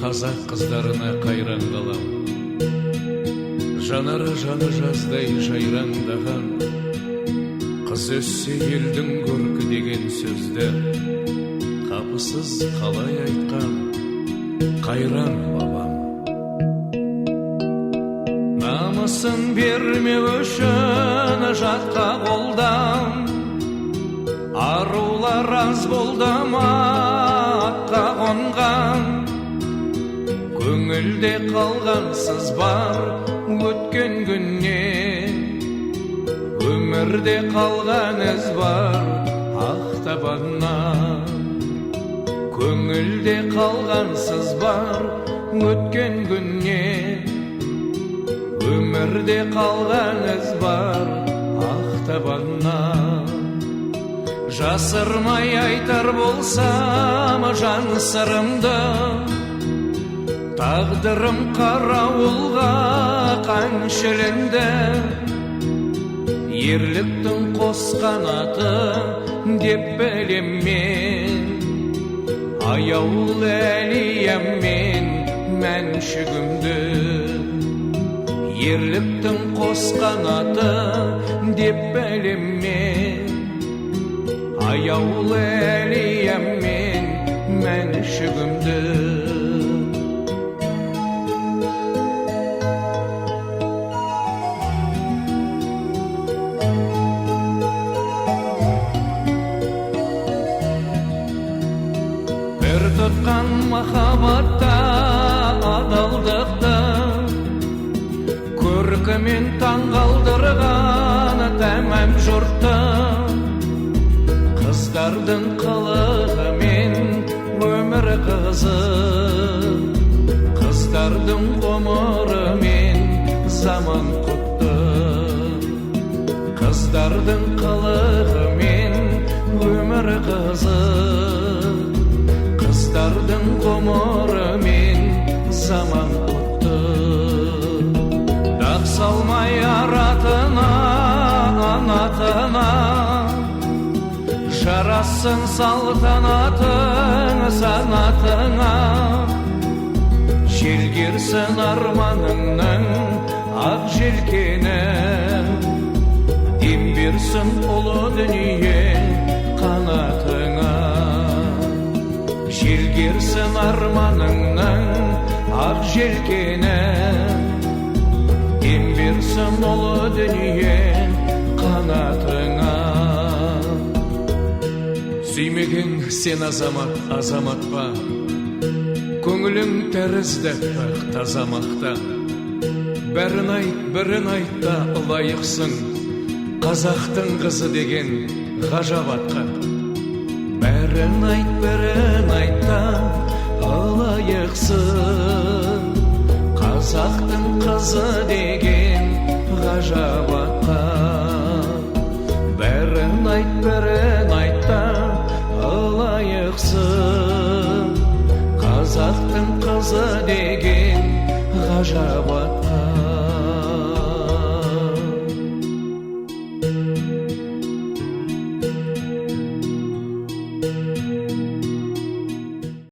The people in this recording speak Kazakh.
Қазақ қыздарына қайран қалам. Жанары жаны жаздай жайраңдаған, қыз өссе елдің көркі деген сөзді қапысыз қалай айтқан қайран бабам. Намысын бермеу үшін жатқа қолдан, арулар аз болды ма атқа қонған? Көңілде қалған сыз бар өткен күннен, өмірде қалған із бар ақ табаннан. Көңілде қалған сыз бар өткен күннен, өмірде қалған із бар ақ табаннан. Жасырмай айтар болсам жан сырымды, тағдырым қарауылға қаншілінді. Ерліктің қос қанаты деп білем мен аяулы Әлиям мен Мәншүгімді. Ерліктің қос қанаты деп білем мен аяулы Әлиям мен Мәншүгімді. Бір тұтқан махаббатта адалдықты, көркімен таңғалдырған тәмәм жұртты. Қыздардың қылығымен өмір қызы, қыздардың ғұмырымен заман құтты. Қыздардың қылығымен өмір қызы, қыздардың ғұмырымен заман құтты. Дақ салмай аратына, анатына, жарасын салтанатың санатыңа. Желгерсін арманыңның ақ желкені, дем берсін ұлы дүние қанатыңа. Желгерсін арманыңның ақ желкені, дем берсін ұлы дүние қанатыңа. Сүймеген сен азамат азамат па, көңілің тәрізді аппақ таза мақта. Бәрін айт, бірін айт та, ылайықсың қазақтың қызы деген ғажап атқа. Бәрін айт, бірін айт та, ылайықсың қазақтың қызы деген ғажап атқа. Бәрін айт, бірін айт та, ылайықсың қазақтың қызы деген ғажап атқа.